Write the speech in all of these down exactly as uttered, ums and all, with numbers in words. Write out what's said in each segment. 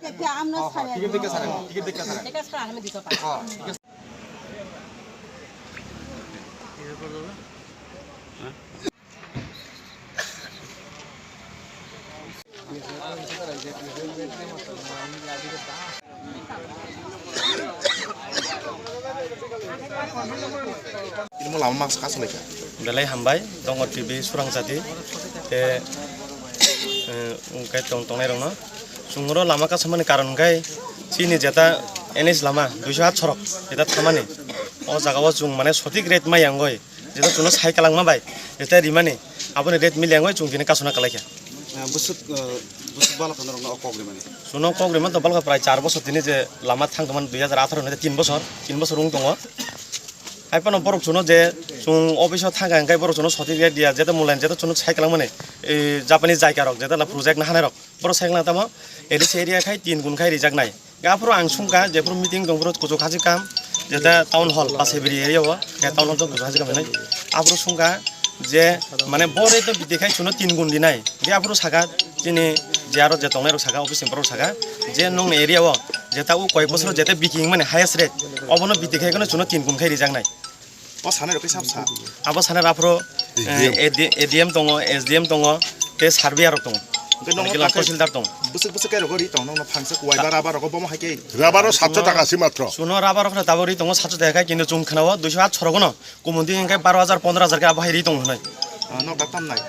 Ticket dekha sir, ticket dekha sir. Ini mau lama mas kasih lagi. Belai hambai, tongo T V surang jati, te, eh, wngkhe tong tongnai rokno. Chwng oro lama kasamani karon hwnkhe chini jeta N H lama duiso aat sorok jeta thamani. O jaga o chwng mane sotik rate ma yangoi. Jeta chwngno sai kwlangma bai, jeta rimani, aboni rate milya wngwi chwng tini kasuna kwlaikha. Ah, bwswk, ah, bwswk balo khano rokno o kok rimani? Chwngno kok rimani to balkha prai char bosor tini je lama thang tongmani dui hajar atharo ni tin bosor, tin bosor wng tongo. Hai phano borok chwngno je chwng office o thangkha hwnkhe borok chwngno sotik rate diya, jeta mulen jeta chwngno sai kwlangmani, e, Japanese jaika rok, jeta la project na hanai rok, borok sai kwlang tamo A D C area khai tin gun khai rijaknai. Aphuru ang sungkha, jephuru meeting tong, phuru kuchuk hajik kam, jeta town hall, Pasebiri area o, ya town hall tong kuchuk hajik kam hinwi. Aphuru sungkha je, mane, bo rate no biti khai chwngno tin gun rinai. Hwnkhe aphuru saka, chini je aro je tongnai rok saka, office ni borok saka, je nwng ni area o, jeta o koyek bosor jeta biki wngmani highest rate, obono biti khai kheno chwngno tin gun khai rijaknai. O sanai rok khe sab sa. Abo sanai rok aphuru, eh, A D M. A D, A D M tongo, S D M tongo, tei surveyor rok tongo. Hwnkhe nono Hwnkhe takhai tahsildar tongo. Bwswk bwswk khe rogo ri tongo, nono phangsa kuwai ba rubber rogo bomo hai khe. Rubber o satso taka si matro. Chwngno rubber rok no tabuk ri tongo satso taka khe, kintu chwng khwnao duiso aat sorok no, kumun di hwnkhe baro hajar pondro hajar khe abo hai ri tongo hwnwi. Ah, nok dak tam nai.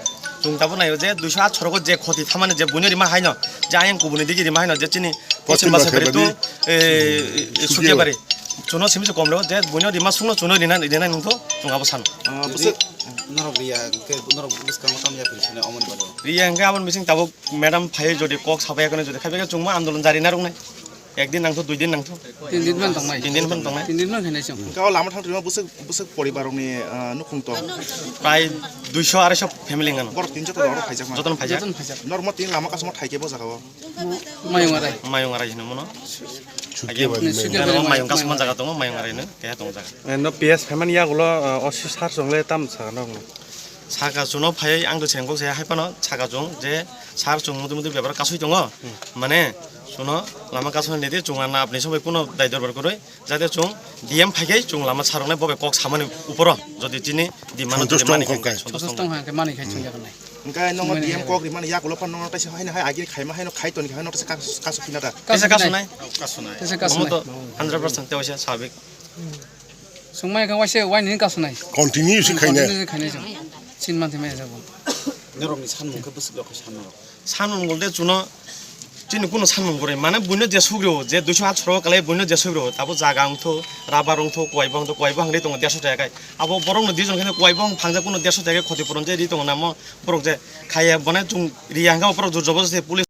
Chwng tabuk naio je duiso aat sorok o je khoti thamani je buino rima haino, je ayang kubuni digi rima haino, je chini Poschim Poschim Basabari Basabari to, eh, Sukiabari. Sukiabari. Chwngno simi se kom rw, je buino rima sungno chwngno rina, rina nungtho, chwng abo sano. Ah, bwswk. Norok riya, hwnkhe norok bwskango tam ya phiri sini omoni bagwi. Riya hwnkhe aboni bising tabuk madam phaiwi jodi kok sabai yakno jodi khaibai khe chwngma andolon jari narwknai. Ekdin nangtho, duidin nangtho. Tin din phan tongnai. Tin din phan tongnai. Tin din phan khainai chwng. Hwnkhe o lama thang rima bwswk, bwswk poribar rokni, ah, nukhung tong. Prai duiso arai so family wngano. Borok tin joto rok phaijak ma. Jotono phaijak. Jotono phaijak. Norok mo tin lama kasmo thaikhe bo jaga o. Mayung arai. Mayung arai hino mono. Sukiabari. Mayung. Mayung kasma jaga tongo, mayung arai no, keha tong jaga. Eh, no P S phaimani yagulo, eh, o si sar chwngle tam sakha no. Saka chwngno phai ang to sengkok se hai phano saka chwng je sar chwng mudu mudu bebak kasui tongo. Hmm. Mane chwngno lama kasuna nidi chwng na apni sobai kuno dai dorbar kwrwi jate chwng D M phaikhai chwng lama saroknai bobe kok samani uporo jodi chini di mano Santosh mani tong kok khai kai. Santosh tong hai. Santosh tong hai, mani khai chwng yakarnai. Hwnkhe nono Mani D M hai. Kok rimani yakulo phano nono taisa haino hai agini khaima haino khai toni haino taisa kas-, kasu phina da. Kaisa kasu nai. Kasu nai. Kasu nai. Kasu nai. Omo to hundred percent te waisa sabik. Sungmai khe waisa waini kasu nai. Continue si khaina. Continue si khainai chwng. Chin man thimai jago. Norokni sanmung khe bwswk rok khe sanmung rok. Sanmung bolte chwngno chini kuno sanmung kwrwi. Mane buino je sugrio, je duiso aat sorok kalai buino je sugrio. Abo jaga wngtho, rubber wngtho, kuwai bo wngtho, kuwai bo hangri tongo derso taka kai. Abo borokno dijon khe kuwai bo hang phangjak kuno derso taka khoti puron je ri tongo namo. Borok je khaiya bone chwng riya hwnkhe borok jor jobo se police